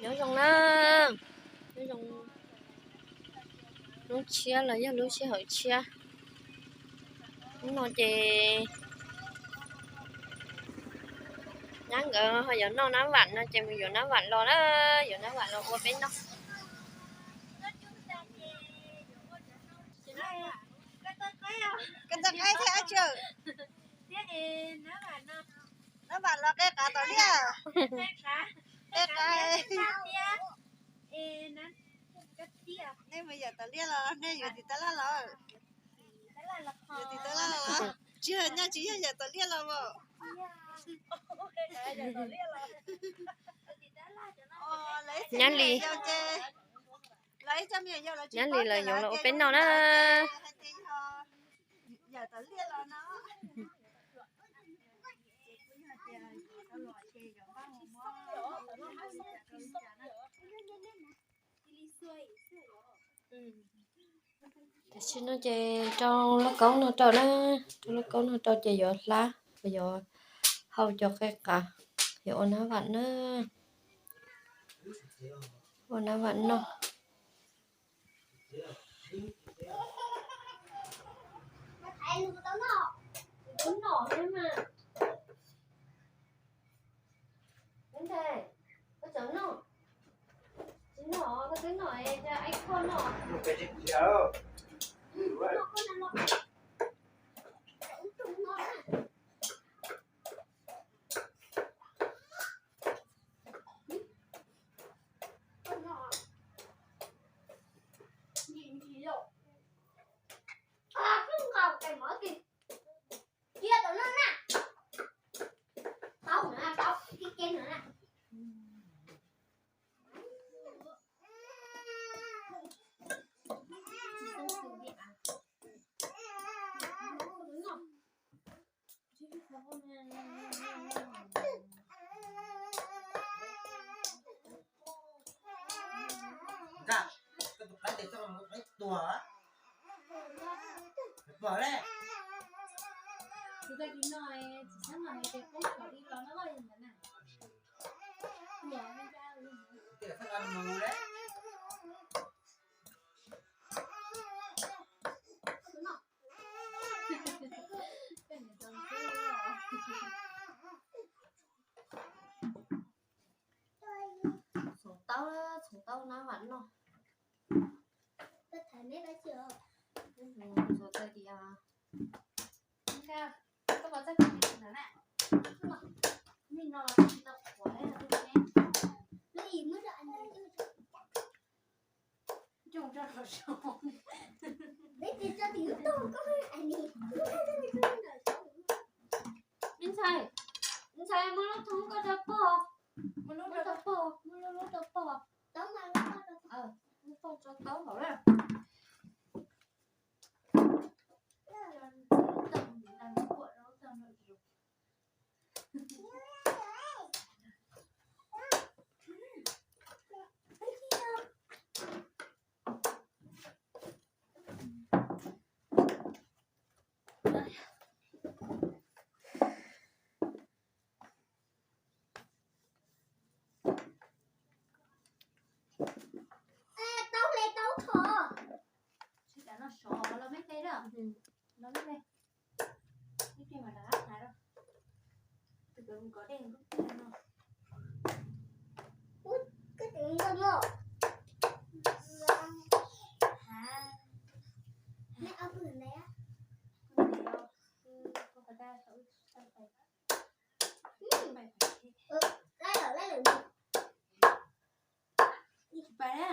Nyob zoo na, nyob zoo, lub tshiab los yog lub sij hawm tshiab. Hnub no ces nyab nkawd ho yuav noj nab vam no ces mus yuav nab vam los na, yuav nab vam los ua peb noj. Koj txoj qaib thiab ab tsi? Nab vam los qe qav tom liaj. Qe qav. Nej mus yawm tom liaj los nej yuav tiv tab laj los? Yuav tiv tab laj los? Tsis yog, nyaj tsis yog yawm tom liaj los as? Nyab Lis, nyab Lis lawv yuav los ua peb noj na. Tam sim no ces rau lauj kaub no rau na, rau lauj kaub no rau ces yuav hlab, yuav hau cov qe qav, yuav ua nab vam na, ua nab vam noj. Nkaj, koj tus qaib tes txoj mus qaib tuag. Pog le. Tus koj tsis no, tsis xav no hais tias poob kom li los no ntawd na. Tias xav no mus le. Txhoov taub, txhoov taub nab vam noj. Txhoov taub tias Me ntxhais, me ntxhais, muab lub thoob koj rau pog, muab lub rau pog, muab lub rau pog. Lub pog tso taub hauv na. Taub hle taub thov. Tsis kam no sov los me hle lawm. Los me hle. Ib pliag mam rov qab hais rau. Tus kawm mus kov dej lub pliag no. Ub, koj twb nrog no. Ha. Neb ob tug ntawd. Laij lawm, laij lawm. Tsis pais na.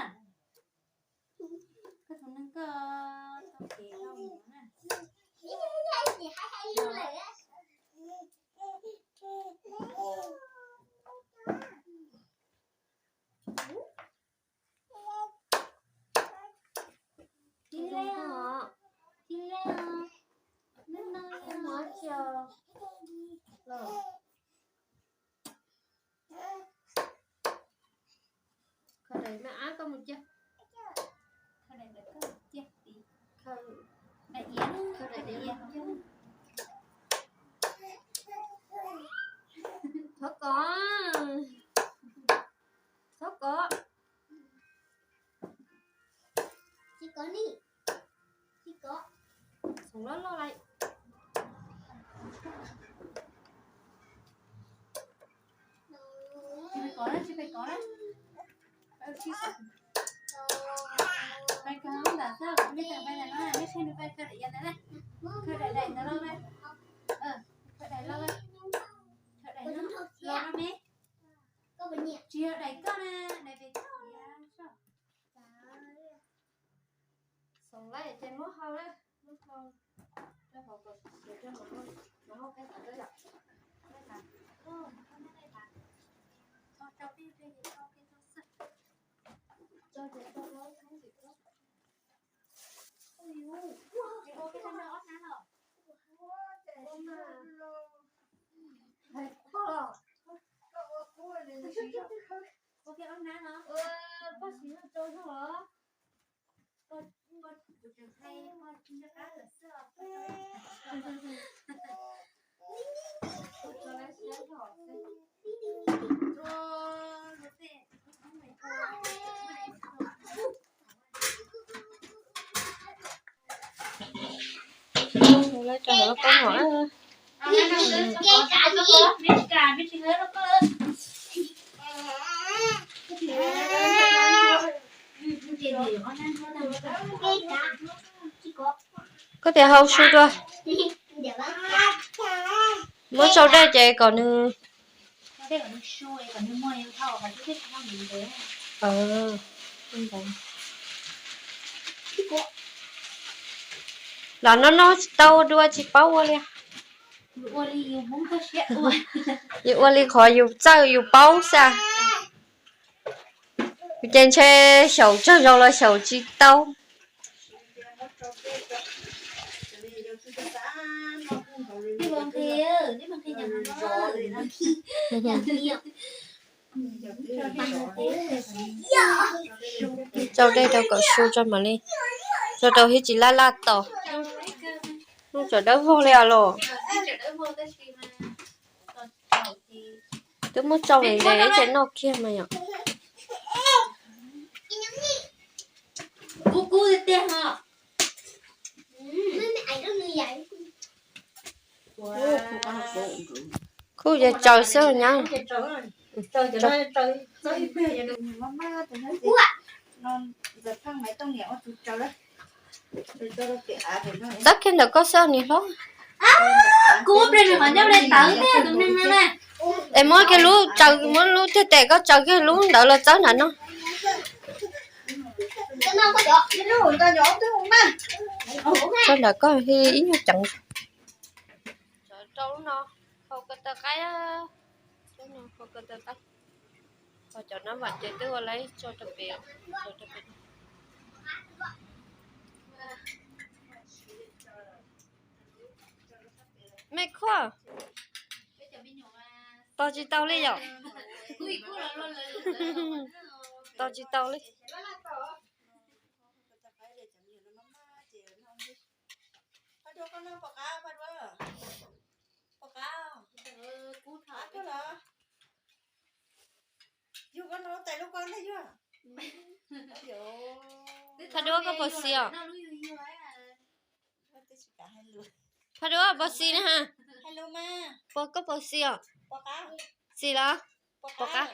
Koj tus neeg koj tau kev tau mus na. Cia li os, cia li os, neb no cia los. Kho daim me ab koj mus cia. Kho daim ntawm koj mus cia. Kho daim iav, kho daim iav. Thov kom, thov kov. Tsis kov ni. Tsis kov. Xoom loj loj lawm. Tsis pais kov na, tsis pais kov na. Pais kawg lub ntawd xwb, kuv yeej tau pais ntawm no, nej saib nws pais kawg daim yas ntawd na. Kawg daim daim ntawd los na. Kawg daim los na. Kawg daim no los na me. Tsis yog daim koj na, daim pem koj. Xoom lawm ces muab hau na, muab hau rau hauv kom siav rau hauv, hauv peb tas rau yom. Tso rau peb peb tso peb tso xwb. Tso ces tso rau thoob tim koj. Ua peb ob hnab los. Ua peb ob hnab los. Koj siv no rau zog los. Koj, koj, kuv tseem hais koj tsis nco qab lawm xwb os. Lawv rau hauv lub pob hom. Koj tias hau su dua. Muab tsau dej ces kom nws, los noj noj tsis tau dua tsis paub ua li. Yus ua li qhov yus txawj yus paub xwb. Kuv ces ntshe xyaum tsawg zaus los xyaum tsis tau. Tsau dej rau kom su tso mam li, tso rau thiab tsis laj laj tos. Hnub tsam dawb vog li os los. Twb muab tsau ntev ntev ces noj kiag mas yom. Kuj yog tsaws xwb nyab. Txawb kiag ntawm koj xwb niam hlob. Es muab kiag lub tsaws, muab lub tiag tes koj tsaws kiag lub ntawd los txawb nram no. Txawb nram koj ib nyuag ceev. Rau lub no, hau ko taw qaib, lub no hau ko taw qaib. Ho cov nab vam ces twb ua lawm tso rau pem, tso rau pem. Mej Khuaj, tos tsis tau li yom? Tos tsis tau li. Phaj Duab, koj puas xis os? Phaj Duab, puas xis na ha? Puas, koj puas xis os? Xis los? Puas qab?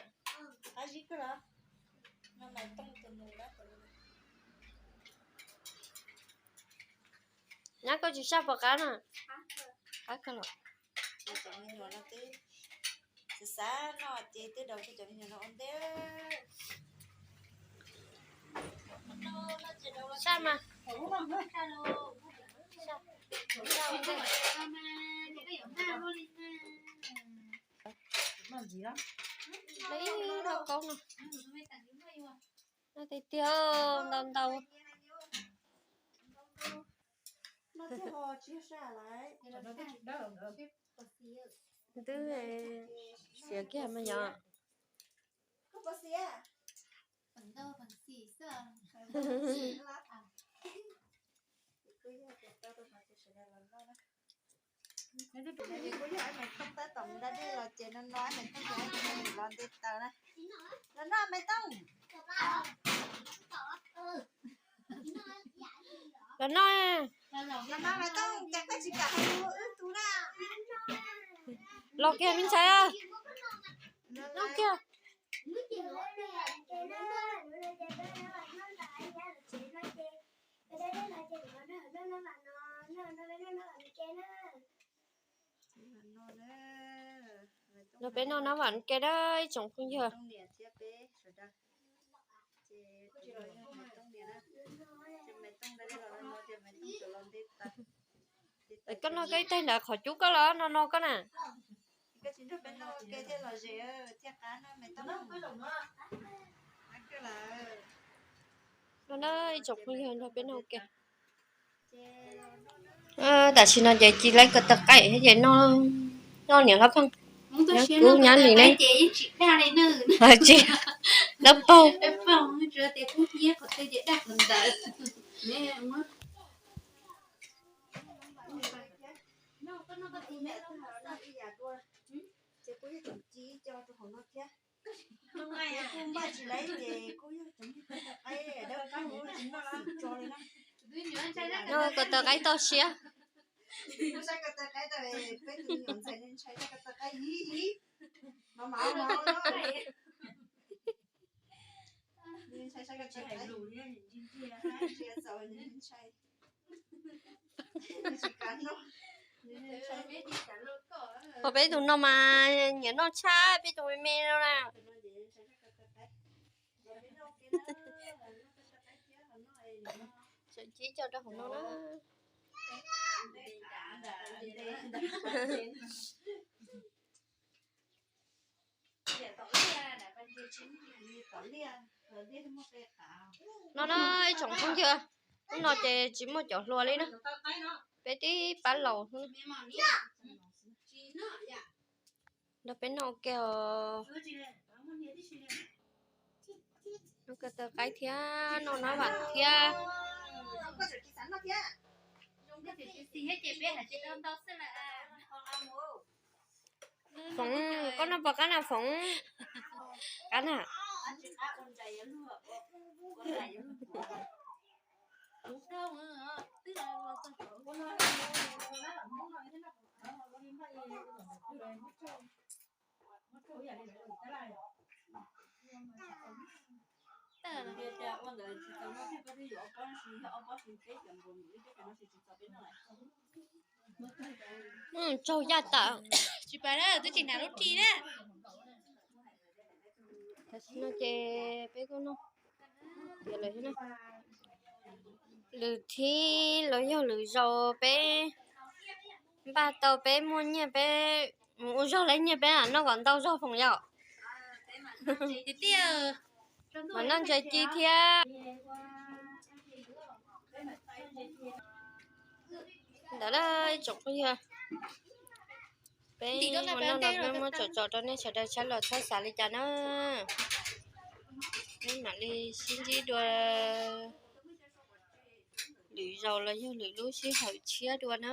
Nyab, koj tsis saj puas qab na? Qab kawg los. Xav xav no ces twb daus cov me nyuam no ua ntej. Saj mas. Ntxim los, ib lub kaub no. Noj tiag tiag, ntau ntau. Twb siav kiag mas yom. Kuv yog Aib Maiv Tooj tab tom mus da dej los ces no no Aib Maiv Tooj los nte taws na. Los noj, Maiv Tooj. Los noj, Maiv Tooj, cas koj tsis kam hais lus wb tus na? Los kiag me ntxhais, los kiag. Los peb noj nab vam ke na ib tsoom phooj ywg. Koj noj koj ib taig ntawd qhov cub koj los no no koj na. No na ib tsoom phooj ywg, nrog peb noj ua ke. Tam sim no ces ci lawv ko taw qaib ces noj, noj niam hlob pheej, kub nyab li ne. Tsis, dawb paug. Noj ko taw qaib toj siab. Ho peb tus no mas nyiam noj tshaj peb tus me me no na. Tseem cib coj rau hauv no na. No na ib tsoom phooj ywg, hnub no ces tsis muaj cov hluas li na, peb tib pab laus. Nrog peb noj ua ke os. Noj ko taw qaib thiab noj nab vam thiab. Foov, koj noj puas qab na Foov? Qab na. Tsaug yaj tawm, tsis pais na, twb tsis hnav lub ris na. Tam sim no ces peb kuj noj tiav lawm thiab na. Lwm thib los yog lwm zaus peb npaj tau peb muaj nyiaj peb mus ua zog laib nyiaj peb mam noj kom ntau zog Foom yom. Mas noj ntses ci thiab. Ntawd na ib tsoom phooj ywg, peb ua no no peb muab tsom tsom rau nej sawv daws saib los txhob xav li cas na. Peb mam li sib ntsib dua lwm zaus los yog lwm lub sij hawm tshiab dua na.